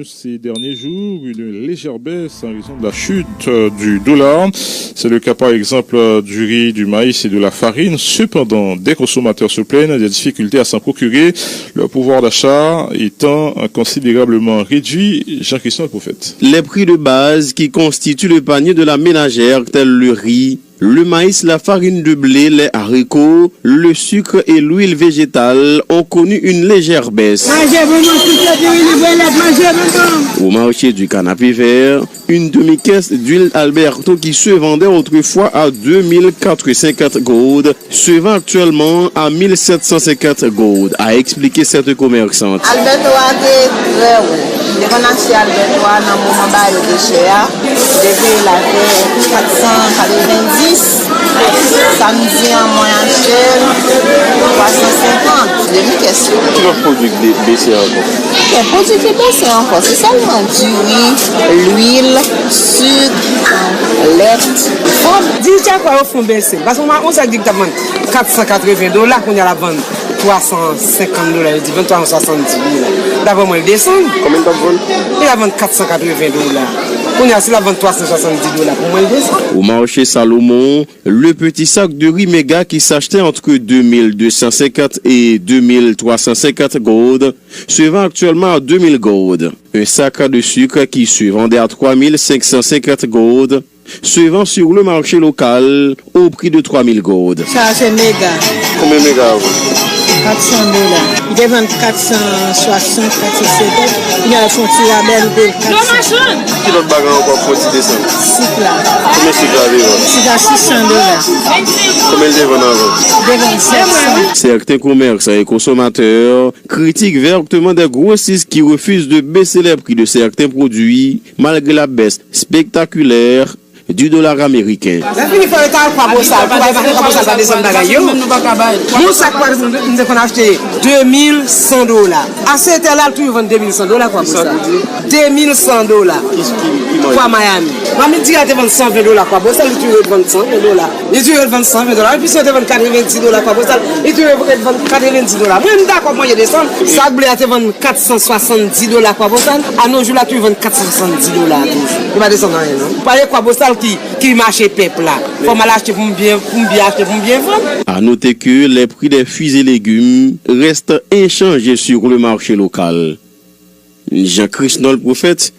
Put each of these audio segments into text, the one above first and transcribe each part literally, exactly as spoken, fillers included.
Ces derniers jours, une légère baisse en raison de la chute, euh, du dollar. C'est le cas par exemple, euh, du riz, du maïs et de la farine. Cependant, des consommateurs se plaignent des difficultés à s'en procurer, leur pouvoir d'achat étant considérablement réduit. Jean-Christian Prophète. Les prix de base qui constituent le panier de la ménagère, tels le riz, le maïs, la farine de blé, les haricots, le sucre et l'huile végétale ont connu une légère baisse. Manje bonbon, sik yo, diri, livre lèt, manje bonbon. Au marché du Canapé Vert, une demi-caisse d'huile Alberto qui se vendait autrefois à deux mille quatre cent cinquante gourdes se vend actuellement à mille sept cent cinquante gourdes, a expliqué cette commerçante. Alberto a te trè wo. Li te konn achte Alberto a nan moman bagay yo te chè a. Li te peye l a kat san katrevenndis. Samdi an, mwen achte l twa san senkant, demi kès yo. Ki lòt pwodui k be-, bese ankò? Gen pwodui ki bese ankò, se sèlman diri, lwil, sik, lèt, fab. Diri chak fwa yo fè yon bese. Paske yon, yon sak diri ki t ap vann kat san katreven dola, kounye a l ap vann twa san senkant dola, yo di vann twa san swasanndis dola. Daprè mwen, l desann. Konbyen l t ap vann? Li t ap vann kat san katreven dola. Kounye a, si l ap vann twa san swasanndis dola, pou mwen, l desann. Au marché Salomon, le petit sac de riz Méga qui s'achetait entre deux mille deux cent cinquante et deux mille trois cent cinquante gourdes se vend actuellement à deux mille gourdes. Un sac de sucre qui se vendait à trois mille cinq cent cinquante gourdes se vend sur le marché local au prix de trois mille gourdes. Sa a se Méga. Konbyen Méga a vann? Kat san dola. Li te vann kat san swasant, kat san senkant. Kounye a l fè yon ti rabè, li peye l kat san. Ki lòt bagay ankò k fè ti desann? Sik la. Konbyen sik la te vann? Sik la sis san dola. Konbyen l te vann avan? Li te vann sèt san. Certains commerçants et consommateurs critiquent vertement des grossistes qui refusent de baisser les prix de certains produits malgré la baisse spectaculaire du dollar américain. Lè fini fò yo ta al Kwabosal pou al mache Kwabosal pa desann bagay yo. Yon sak pa m te konn achte de mil san dola. A sèt è la, l toujou vann de mil san dola Kwabosal. De mil san dola. Kwa Miami. Mamit diri a te vann san ven dola Kwabosal, li toujou ret vann san ven dola. Li toujou ret vann san ven dola. Epi si yo te vann katrevenndis dola Kwabosal, li toujou ret vann katrevenndis dola. Mwen, m dakò pou manje desann. Sak ble a te vann kat san swasanndis dola Kwabosal, a no jou la toujou vann kat san swasanndis dola toujou. Li pa desann anyen non. Pale Kwabosal ki, ki mache pèp la. Fò m al achte pou m byen, pou m byen achte, pou m byen vann. À noter que les prix des fruits et légumes restent inchangés sur le marché local. Jean Christol Prophète,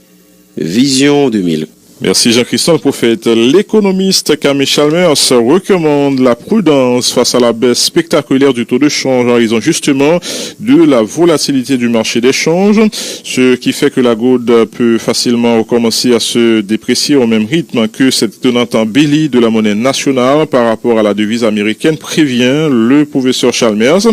Vision deux mille. Merci Jean-Christol Prophète. L'économiste Camille Chalmers recommande la prudence face à la baisse spectaculaire du taux de change en raison justement de la volatilité du marché des changes, ce qui fait que la gourde peut facilement recommencer à se déprécier au même rythme que cette étonnante embellie de la monnaie nationale par rapport à la devise américaine, prévient le professeur Chalmers.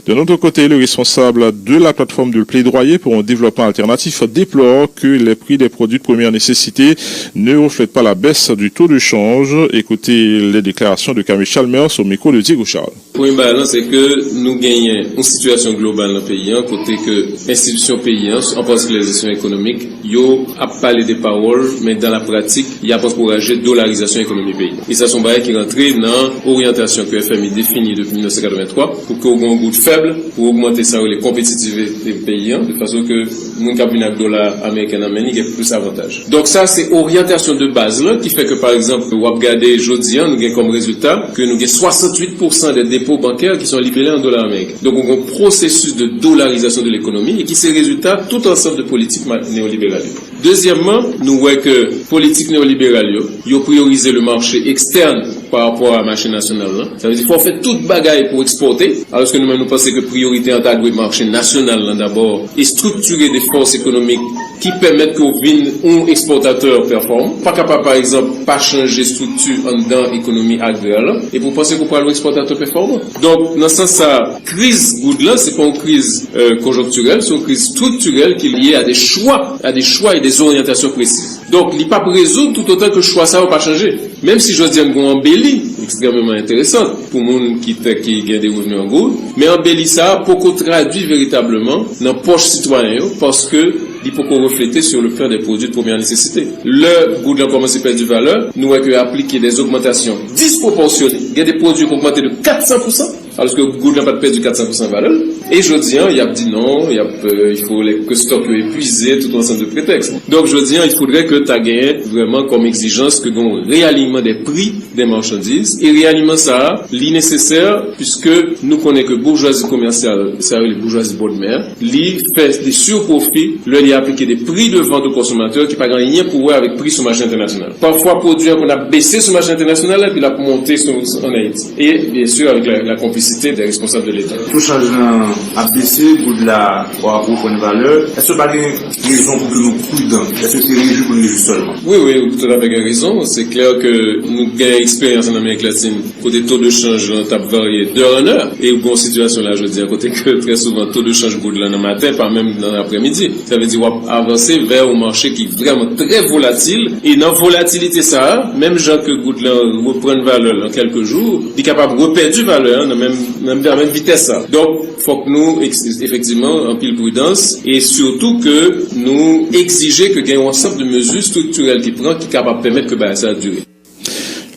D'un autre côté, le responsable de la plateforme de plaidoyer pour un développement alternatif déplore que les prix des produits de première nécessité ne reflètent pas la baisse du taux de change. Écoutez les déclarations de Camille Chalmers au micro de Diego Charles. Premye bagay lan, se ke nou genyen yon sitiyasyon global nan peyi an, kote ke enstitisyon peyi an, an patikilye enstitisyon ekonomik, yo ap pale de pawòl, men dan la pratik, y ap ankouraje dolarizasyon ekonomi peyi. E sa se yon bagay ki rantre nan oryantasyon ke F M I defini depi mil nèf san katrevenntwa, pou ke w gen yon goud fèb, pou ogmante sa yo rele konpetitivite peyi an, de fason ke moun k ap vini ak dola ameriken nan men li gen plis avantaj. Donk sa se oryantasyon de baz lan ki fè ke, pa egzanp, w ap gade jodi an, nou gen kòm rezilta ke nou gen swasanntuit pousan de depo bankè ki sont libellés en dollars américains. Donk, ou gen yon pwosesis de dolarizasyon de lekonomi e ki se rezilta tout ansanm de politik ma-, neyoliberal yo. Dezyèmman, nou wè ke politik neyoliberal yo, yo priyorize le marché externe pa rapò a mache nasyonal lan. Sa vle di, fò w fè tout bagay pou w ekspòte, alòske nou menm, nou panse ke priyorite an ta dwe mache nasyonal lan dabò e estriktire de fòs ekonomik ki pèmèt ke w vin yon ekspòtatè pèfòman. Pa kapab, pa egzanp, pa chanje estrikti anndan ekonomi agrè lan, epi w panse ke w pral yon ekspòtatè pèfòman. Donk, nan sans sa, kriz goud lan, se pa yon kriz, euh, konjonktirèl, se yon kriz estriktirèl ki lye a de chwa, a de chwa e de zoryantasyon presiz. Donk, li p ap rezoud toutotan ke chwa sa yo pa chanje. Menm si jodi a n gen yon anbeli ekstrèmeman enteresan pou moun ki fè, ki gen de revni an goud, men anbeli sa a poko tradui veritableman nan pòch sitwayen yo, paske li poko reflete sur le plan des produits de première nécessité. Lè goud lan kòmanse pèdi valè, nou wè ke yo aplike de ogmantasyon dispwopòsyone. Gen de pwodui ki ogmante de kat san pousan. Alòske goud la pa t pèdi kat san pousan valè l. E jodi a, y ap di non, y ap, euh, il faut les, que stock yo épuisé, tout un ensemble de prétextes. Donk, jodi a, il faudrait que ta genyen vrèman kòm egzijans ke gen yon réalignement des prix des marchandises. E réalignement sa a, li nesesè, puisque nou konnen ke boujwazi komèsyal, sa yo rele boujwazi bòdmè, li fè de surprofit lè li aplike de prix de vente au consommateur ki pa gen anyen pou wè avèk pri sou mache entènasyonal. Pafwa, pwodui a konn ap bese sou mache entènasyonal la, epi l ap monte sou, an Ayiti. E, byen si, avèk la, la complicité des responsables de l'État. To chanj lan ap bese, goud la w ap reprann valè. Èske pa gen rezon pou ke nou pridan? Èske se reji pou n reji sèlman? Wi, wi, ou toutafè gen rezon. Se klè ke nou gen eksperyans an Amerik Latin kote to de chanj lan t ap varye d'heure en heure. E ou gen yon sitiyasyon la jodi a kote ke trè souvan to de chanj goud lan nan maten, pa menm nan aprèmidi. Sa vle di w ap avanse vè yon mache ki vrèman trè volatil. E nan volatilite sa a, menm jan ke goud lan reprann valè l an kèlke jou, li kapab repèdi valè an nan menm, nan menm vitès sa. Donk, fòk nou, efektivman, anpil pridans e sitou ke nou egzije ke gen yon ansanm de mezi striktirèl ki pran ki kapab pèmèt ke bagay sa a dire.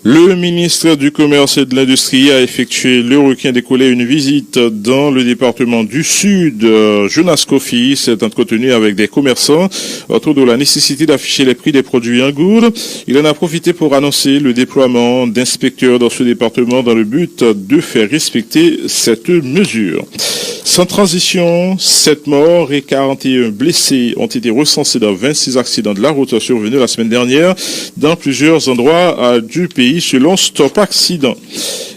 Le ministre du Commerce et de l'Industrie a effectué le requin décollé une visite dans le département du Sud. Euh, Jonas Kofi s'est entretenu avec des commerçants autour de la nécessité d'afficher les prix des produits en gourde. Il en a profité pour annoncer le déploiement d'inspecteurs dans ce département dans le but de faire respecter cette mesure. Sans transition, sept morts et quarante et un blessés ont été recensés dans vingt-six accidents de la route survenus la semaine dernière dans plusieurs endroits, euh, du pays, selon Stop Accident.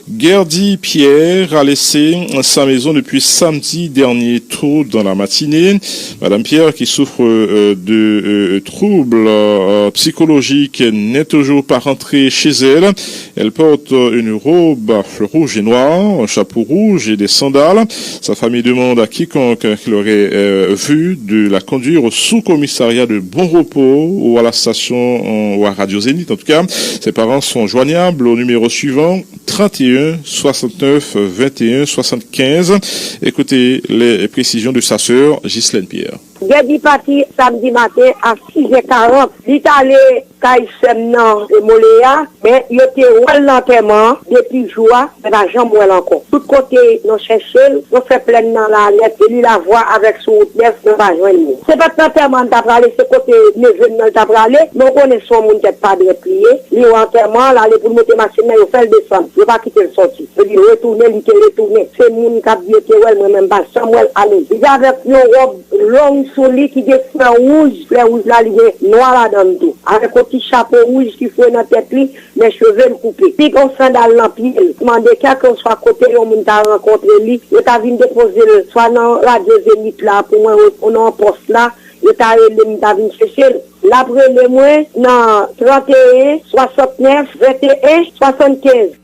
Guerdy Pierre a laissé sa maison depuis samedi dernier tôt dans la matinée. Madame Pierre, qui souffre, euh, de, euh, troubles, euh, psychologiques, n'est toujours pas rentrée chez elle. Elle porte une robe à fleurs rouges et noires, un chapeau rouge et des sandales. Sa famille demande à quiconque qui l'aurait, euh, vue de la conduire au sous-commissariat de Bon Repos ou à la station, euh, ou à Radio Zénith. En tout cas, ses parents sont joignables au numéro suivant, trente et un soixante-neuf vingt et un soixante-quinze. Écoutez les précisions de sa sœur, Ghislaine Pierre. Guerdy pati samdi maten a sizè karant. Li t ale kay sè m nan Moleya, men yo te wè l nan antèman an depi jou a, men pa janm wè l ankò. Tout kote nou chèche l, nou fè plèn nan la nèt, e li Lavwa avèk sou wout nèf, nou pa jwenn li. Se pa t nan antèman an l ta prale, se kote neve m nan l ta prale, men w konnen se yon moun tèt pa drèt li ye. Li wè antèman an, l ale pou l monte machin nan, yo fè l desann, yo pa kite l sòti. Yo di retounen, li te retounen. Se moun k ap di yo te wè l, mwen menm m pa janm wè l ale. Li te avèk yon wòb long sou li ki gen flè wouj, flè wouj la li gen nwa ladan l tou. Avèk yon ti chapo wouj ki foure nan tèt li, men cheve l koupe. Li gen yon sandal nan pye l. Mande kèlkanswa kote yon moun ta rankontre li, yo ta vin depoze l swa nan radyo Zenith la pou mwen, ou nan pòs la, yo ta rele m, m ta vin chèche l. L ap rele mwen nan trant e en, swasantnèf, venteyen, swasannkenz.